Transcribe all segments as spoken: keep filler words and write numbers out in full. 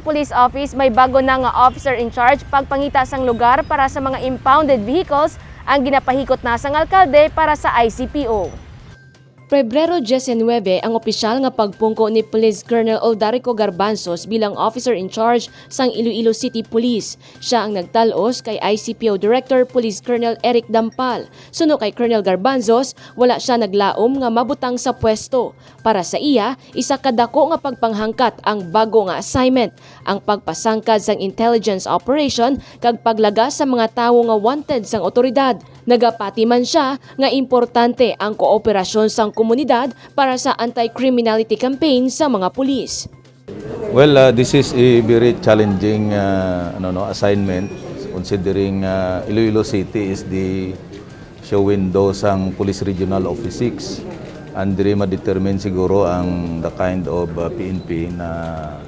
Police Office may bago na nga officer in charge pagpangita sang lugar para sa mga impounded vehicles ang ginapahikot na sang alkalde para sa I C P O. Pebrero diecinuebe ang opisyal nga pagpungko ni Police Colonel Oldarico Garbanzos bilang officer in charge sang Iloilo City Police. Siya ang nagtal-os kay I C P O Director Police Colonel Eric Dampal. Suno kay Colonel Garbanzos, wala siya naglaom nga mabutang sa pwesto. Para sa iya, isa ka dako nga pagpanghangkat ang bago nga assignment, ang pagpasangkad sang intelligence operation kag paglagas sa mga tawo nga wanted sang awtoridad. Nagapati man sia nga importante ang kooperasyon sang komunidad para sa anti-criminality campaign sa mga pulis. Well, uh, this is a very challenging uh, ano, no, assignment, considering uh, Iloilo City is the show window sang Police Regional Office six. And diri ma-determine siguro ang the kind of uh, P N P na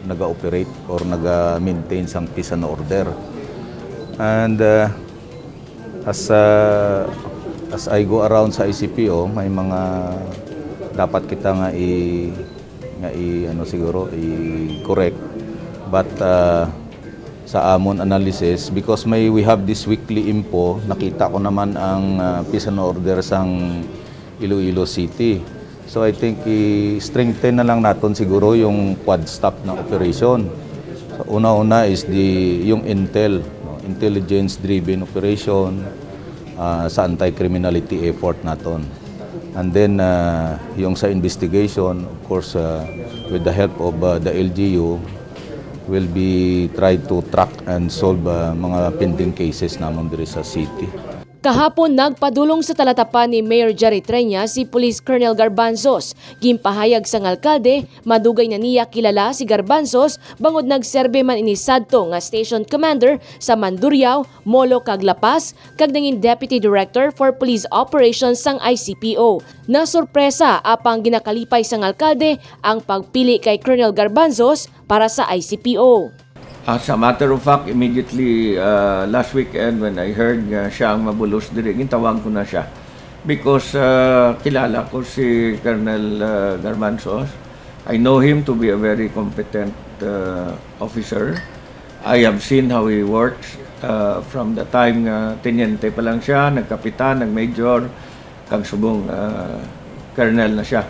naga-operate or naga-maintain sang peace and order. And uh, as uh, as I go around sa I C P O, may mga dapat kita nga i nga i ano siguro i-correct. But uh, sa amon analysis, because may we have this weekly info, nakita ko naman ang uh, peace and order sang Iloilo City. So I think i-strengthen na lang naton siguro yung quad stop na operation. So, una-una is the yung intel, no? Intelligence driven operation uh, sa anti-criminality effort naton. And then uh, yung sa investigation, of course, uh, with the help of uh, the L G U, will be try to track and solve uh, mga pending cases namon diri sa city. Kahapon, nagpadulong sa talatapan ni Mayor Jerry Treña si Police Colonel Garbanzos. Ginpahayag sang alkalde, madugay na niya kilala si Garbanzos bangod nagserbe man ini sadto nga station commander sa Mandurriao, Molo kag La Paz, kag nangin Deputy Director for Police Operations sang I C P O. Nasurpresa apang ginakalipay sang alkalde ang pagpili kay Colonel Garbanzos para sa I C P O. As a matter of fact, immediately uh, last weekend when I heard nga siya ang mabulos diri, gintawag ko na siya. Because uh, kilala ko si Colonel uh, Garbanzos. I know him to be a very competent uh, officer. I have seen how he works uh, from the time nga teniente pa lang siya, nagkapitan, nagmajor, kag subong uh, colonel na siya.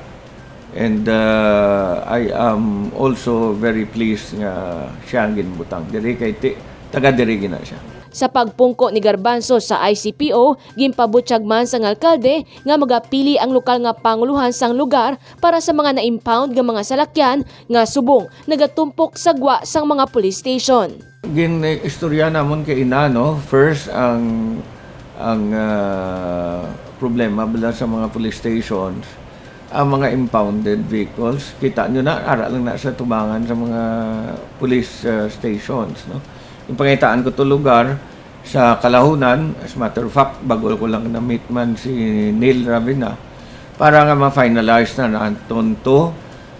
And uh, I am also very pleased nga siya ang ginbutang diri kay ti, taga diri gina siya. Sa pagpungko ni Garbanzos sa I C P O, ginpabutyag man sang alkalde nga magapili ang lokal nga pangulohan sang lugar para sa mga na-impound nga mga salakyan nga subong nagatumpok sa gwa sang mga police station. Gin-istorya namon kay ina, no? First, ang ang uh, problema bala sa mga police stations, ang mga impounded vehicles, kita nyo na, ara lang na sa tubangan sa mga police uh, stations, no? Yung pangitaan ko to lugar, sa Kalahunan, as a matter of fact, bago ko lang na-meet man si Neil Ravina, para nga ma-finalize na naton to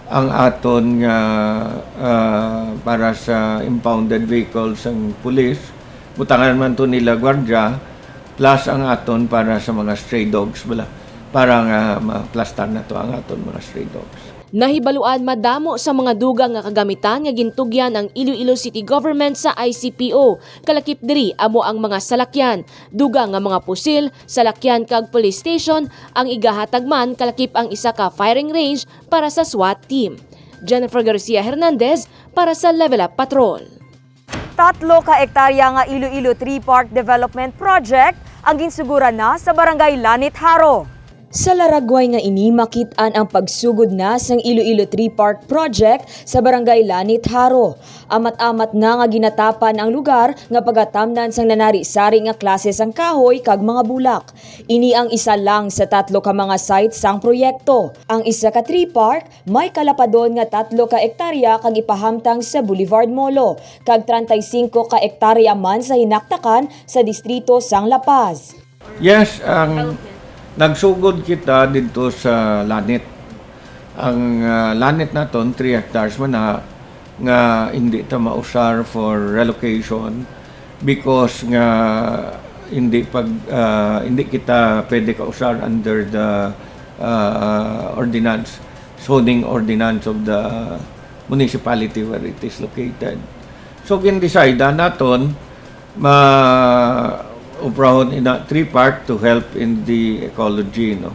ang aton nga uh, para sa impounded vehicles ang pulis. Butangan man to nila gwardya, plus ang aton para sa mga stray dogs bala, para nga maplastar na to ang aton mga stray dogs. Nahibaluan madamo sa mga dugang nga kagamitan nga gintugyan ang Iloilo City Government sa I C P O. Kalakip diri amo ang mga salakyan, dugang nga mga pusil, salakyan kag police station ang igahatag man kalakip ang isa ka firing range para sa SWAT team. Jennifer Garcia Hernandez para sa Level Up Patrol. Tatlo ka ektarya nga Iloilo Three Park Development Project ang ginsuguran na sa Barangay Lanit Jaro. Sa laragway nga ini makit-an ang pagsugod na sang Iloilo Three Park Project sa Barangay Lanit Jaro. Amat-amat na nga ginatapan ang lugar nga pagatamnan sang nanari-sari nga klase sang kahoy kag mga bulak. Ini ang isa lang sa tatlo ka mga site sang proyekto. Ang isa ka tree park may kalapadon nga tatlo ka ektarya kag ipahamtang sa Boulevard Molo, kag treinta y cinco ka ektarya man sa hinaktakan sa distrito sang La Paz. Yes, ang nagsugod kita didto sa Lanit. Ang ah, Lanit naton three hectares man na nga hindi ta mausar for relocation because nga hindi pag ah, hindi kita pwede kausar under the ah, ordinance, zoning ordinance of the municipality where it is located. So gin-decide naton ma-uprahon ina three park to help in the ecology, no?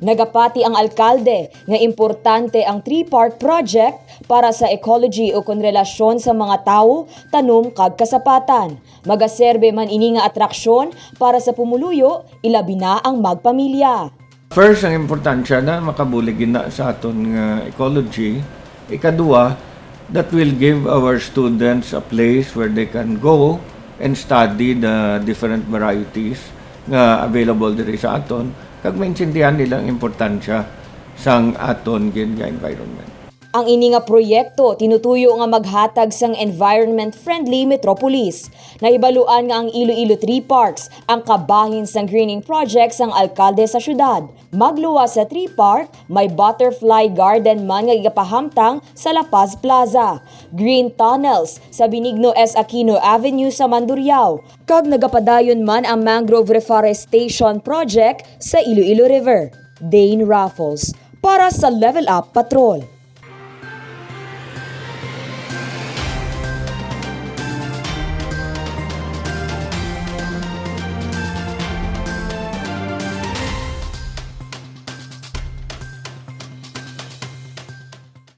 Nagapati ang alkalde nga importante ang tree park project para sa ecology ukon relasyon sa mga tawo, tanom kag kasapatan. Magaserbe man ini nga atraksyon para sa pumuluyo, ilabi na ang magpamilya. First, ang importansya na makabulig gina sa aton nga ecology. Ikaduha, that will give our students a place where they can go and study the different varieties nga available diri sa aton, kag maintindihan nila ang importansya sang aton gid nga environment. Ang ini nga proyekto tinutuyo nga maghatag sang environment-friendly metropolis. Nahibaluan nga ang Iloilo Tree Parks ang kabahin sang greening project sang alkalde sa syudad. Magluwas sa Tree Park, may butterfly garden man nga igapahamtang sa La Paz Plaza, green tunnels sa Benigno S. Aquino Avenue sa Mandurriao, kag nagapadayon man ang mangrove reforestation project sa Iloilo River. Dane Raffles para sa Level Up Patrol.